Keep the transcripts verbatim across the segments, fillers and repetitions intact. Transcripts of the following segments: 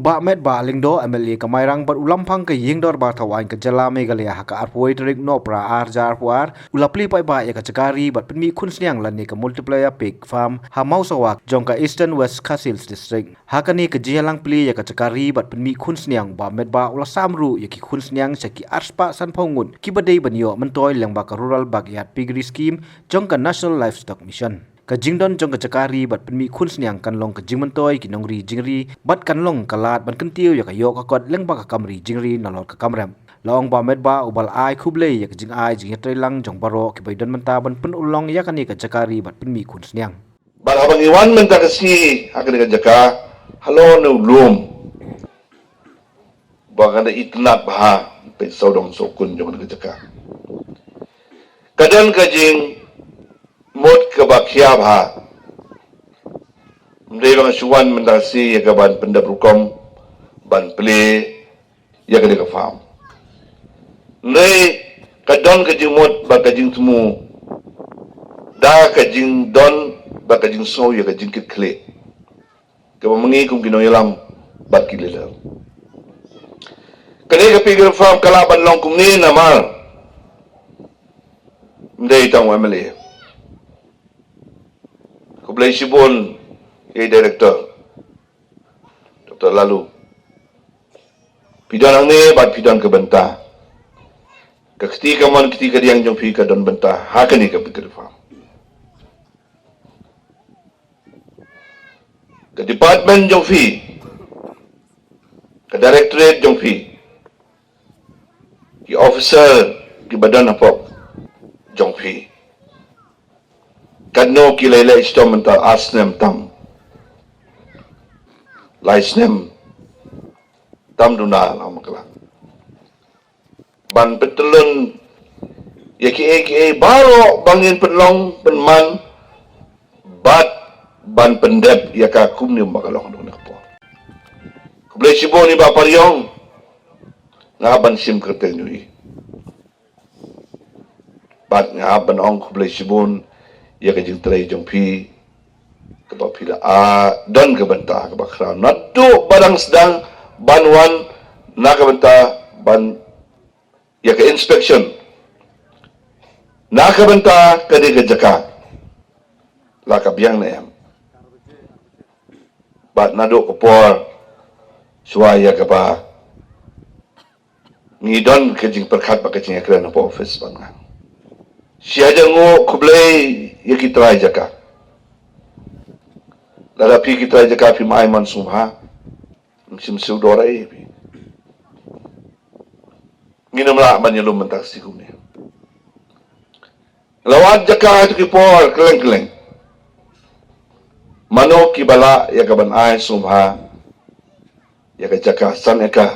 Bah Metbah Lyngdoh, M L A ka Mairang bad u Lamphang ka Ïingdorbar Thawaiñ ka Jylla Meghalaya, ha ka arphew tarik Nohprah arhajar arphew ar, u la plie paidbah ïa ka jaka ri bad pynmih khunsniang lane ka multiplier pig farm ha Mawsawa jong ka Eastern West Khasi Hills District. Ha kane ka jingïalang plie ïa ka jaka ri bad pynmih khunsniang, Bah Metbah u la sam ruh ïa ki khunsniang sha ki arspah sanphew ngut kiba dei ban ïoh myntoi lyngba ka Rural Backyard Piggery Scheme jong ka National Livestock Mission. Ka jingdon jong ka jaka ri bad pynmih khunsniang kan long ka jingmyntoi ki nongri jingri bad kan long ka lad ban kyntiew ïa ka ïoh ka kot lyngba ka kam ri jingri nalor ka kam rep. La ong Bah Metbah uba la ai khublei ïa ka jingai jingïatreilang jong baroh kiba ïadon bynta ban pynurlong ïa kane ka jaka ri bad pynmih khunsniang. Bad haba ngi wan mynta ka sngi ha kane ka jaka, halor ne u lum ba kan da itynnad bha, peit sawdong sawkun jong kane ka jaka. Ka don ka jingmut kaba khia bha. Ym dei ba nga shu wan mynta ka sngi ïa ka ban pyndep rukom ban plie ïa kane ka farm. Hynrei ka don ka jingmut bad ka jingthmu da ka jingdon bad ka jingsngew ïa ka jingkitkhlieh kaba ma ngi kum ki nongïalam bad ki leader. Kane ka piggery farm ka lah ban long kumne namar ym dei tang u M L A. Khublei shibun ïa i director, Doctor Lalu. Phi don hangne bad phi don ka bynta. Ka kti kamon kti kadiang jong phi ka don bynta ha kane ka piggery farm. Ka department jong phi, ka directorate jong phi, ki officer kiba don hapoh jong phi, katno ki la ïaleh shitom mynta, ar snem tam, lai snem tam duna la makla ban pyntyllun ïa kiei kiei baroh ba ngin pynlong pynman bad ban pyndep ïa ka kumne ba ka long ha kane ka por. Khublei shibun i Bah Pariong, nga hap ban shim kyrteng jong i. Bad nga hap ban ong khublei shibun ïa ka jingtrei jong phi kaba phi la, ah, don ka bynta kaba khraw naduh ba dang sdang ban wan na ka bynta ban ïa ka inspection na ka bynta kane ka jaka, la ka biang ne em. Bad naduh ka por shuwa ïa kaba ngi don ka jingpyrkhat bad ka jingïakren hapoh office bad nga. Shi hajar nguh khublei ïa ki trai jaka. Lada phi ki trai jaka phim ai man sngewbha, ngim shym siew dor ei phi. Ngin ym lah ban ïalum mynta ka sngi kumne. La wad jaka ha kito ki por kylleng kylleng. Mano kiba lah ïa ka ban ai sngewbha ïa ka jaka san eka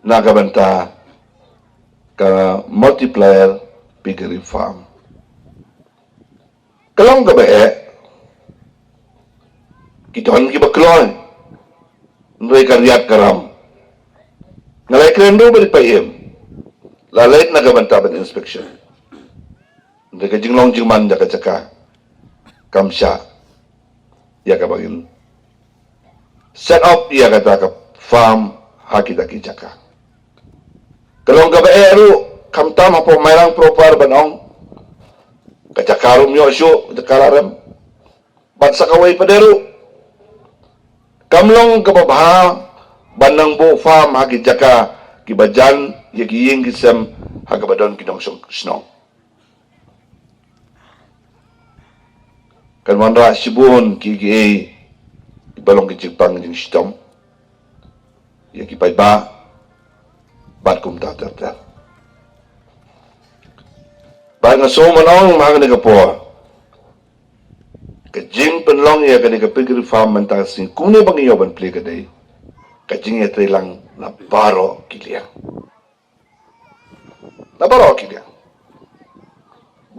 na ka bynta ka multiplier piggery farm? Ka long kaba eh. Ki don kiba kloi, hynrei ka riat ka ram. Nga la ïakren ruh bad i Paiem, la leit na ka bynta ban inspection. Hynrei ka jinglong jingman jong ka jaka kam shah ïa kaba ngin set up ïa kata ka farm ha kita ki jaka. Ka long kaba eh ruh, khamtam hapoh Mairang proper ban ong. Ka jaka ruh ym ïoh shuh, jaka la rem. Bad sa kawei pat de ruh, kam long kaba bha ban nang buh farm ha ki jaka kiba jan ïa ki ïing ki sem ha kaba don ki nongshong shnong. Kan wanrah shibun kiei kiei kiba long ki jingpang jingshitom ïa ki paidbah bad kumta ter ter. Bad nga sngew ban ong ha kane ka por, ka jingpynlong ïa kane ka piggery farm mynta ka sngi kumne ba ngi ïoh ban plie ka dei ka jingïatreilang na baroh ki liang. Na baroh ki liang.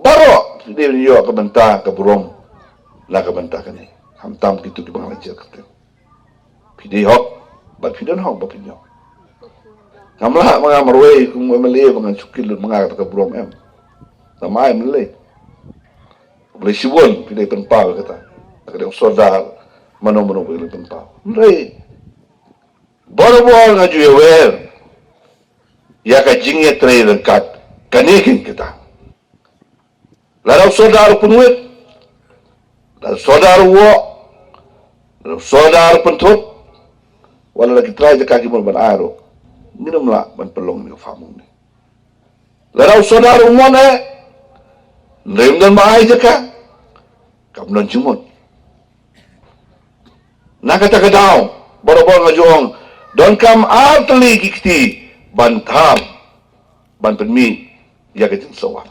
Baroh phi dei ban ïoh ka bynta ka burom na ka bynta kane. Khamtam kito kiba nga la jer kyrteng. Phi dei hok bad phi don hok ba phin ïoh. Ngam lah ma nga marwei kum M L A ba ngan shu kit lut ma nga kata ka burom, em. Namar M L A. Khublei shibun phi dei pynpaw kata. Ka dei u sordar mano mano ba dei pynpaw. Hynrei Barabor nga ju ïawer ïa ka jingïatrei ryngkat kane kein kita. Lada u sordar u pynwit, lada u sordar u woh, lada u sordar u pynthut, wat la ki trai jaka ki mut ban ai ruh, ngim lah ban pynlong ïa ka famung ne. Lada u sordar u mon eh, hynrei ym don ba ai jaka, kam don jingmut. Na kata ka daw, barabor nga ju ong, donkam ar tylli ki kti ban thap, ban pynmih ïa ka jingsawa.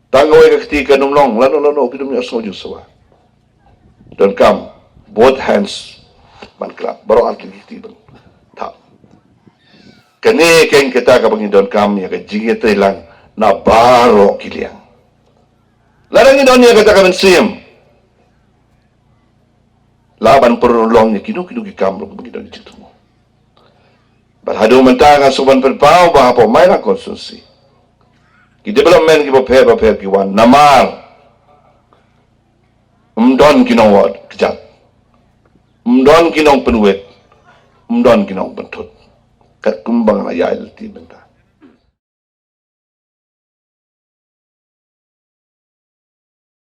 Tang kawei ka kti kan ym long, lano lano ki dum ïa sngew jingsawa. Donkam both hands ban clap, baroh ar tylli ki kti ban thap. Kane kein kita kaba ngi donkam ïa ka jingïatreilang na baroh ki liang. Lada ngi don ïa kata ka mynsiem, lah ban pynlong ïa kino kino ki kam ruh ba ngi don ïa jingthmu. Bad haduh mynta nga sngewbha ban pynpaw ba hapoh Mairang constituency, ki development kiba pher ba pher ki wan namar ym don ki nongwad kjat, ym don ki nongpynwit, ym don ki nongpynthut. Katkum ba nga la ïaid lynti mynta.